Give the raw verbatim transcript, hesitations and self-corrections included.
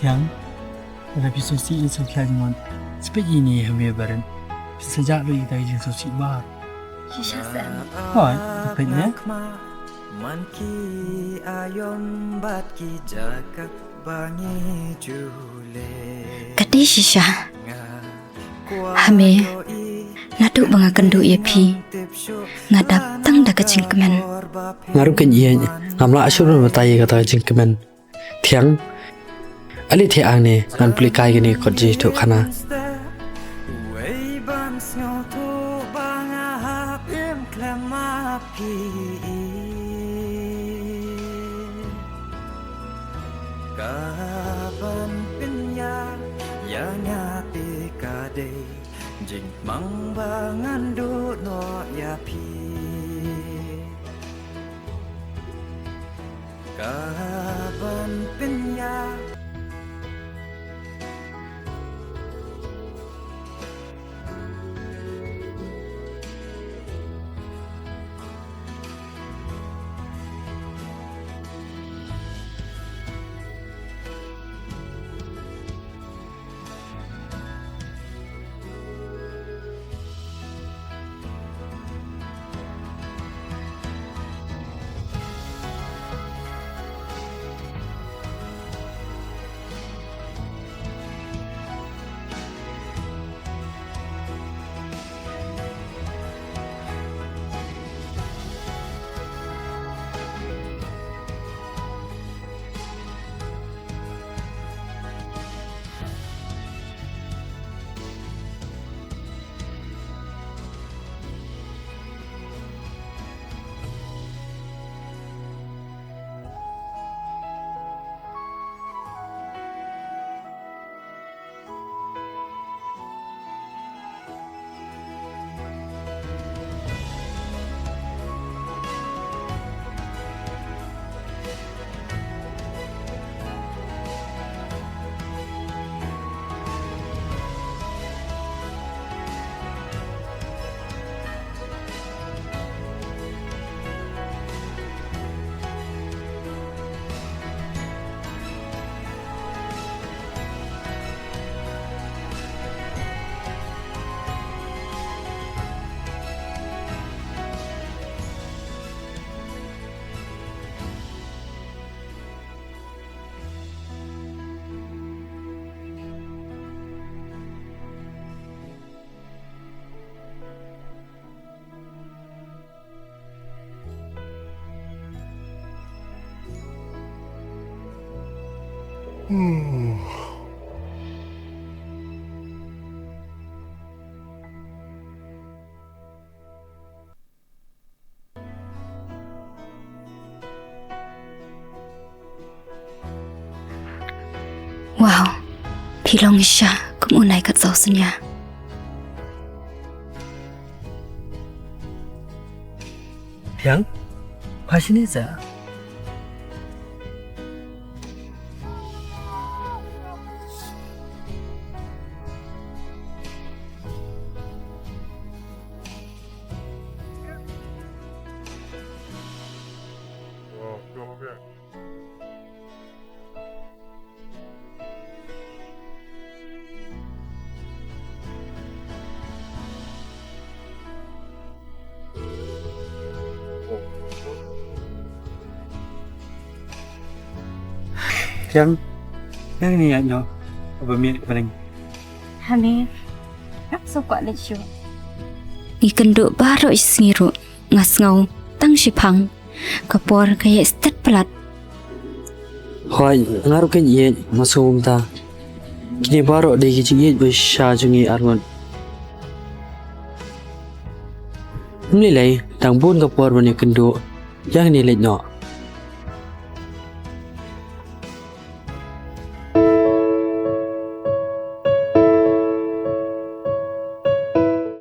Thiang, lada phi sngewsih ïa sngewkhlaiñ mon, sa peit ïa ine ha me barit. Phin sa jah lut ïa kita ki jingsngewsih baroh. Shisha seh. Hooid, to peit ne. Man ki aïom bad ki jaka ba ngi ju leh. Ka dei shisha. Ha me, naduh ba nga kynduh ïa phi, nga dap tang da ka jingkmen. Nga ruh kein ïeit, ngam lah shuh ban batai ïa kata ka jingkmen. Thiang, ale thiah hangne, ngan plie kai kane ka kot jingïathuhkhana. Wei ban sngewthuh ba nga hap im khlem ma phi. Ka ban pynïar ïa nga te ka dei jingmang ba ngan duh noh ïa phi. Ka ban pynïar. Wow, phi long shisha kum u nai kat saw sunya. Thiang, pha shini sa. Thiang, ngan ïaid noh, ba miet ka pdeng. Hane, ngam sngewkwah leit shuh. Ngi kynduh baroh shi sngi ruh, nga sngew tang shiphang. Ka por ka ïaid stet palat. Hooid, nga ruh kein ïeit, nga sngewbha. Kine baroh dei ki jingïeit ba shisha jong ngi arngut. Ym lei lei, dang bun ka por ban ïakynduh. Ïa ngin leit noh.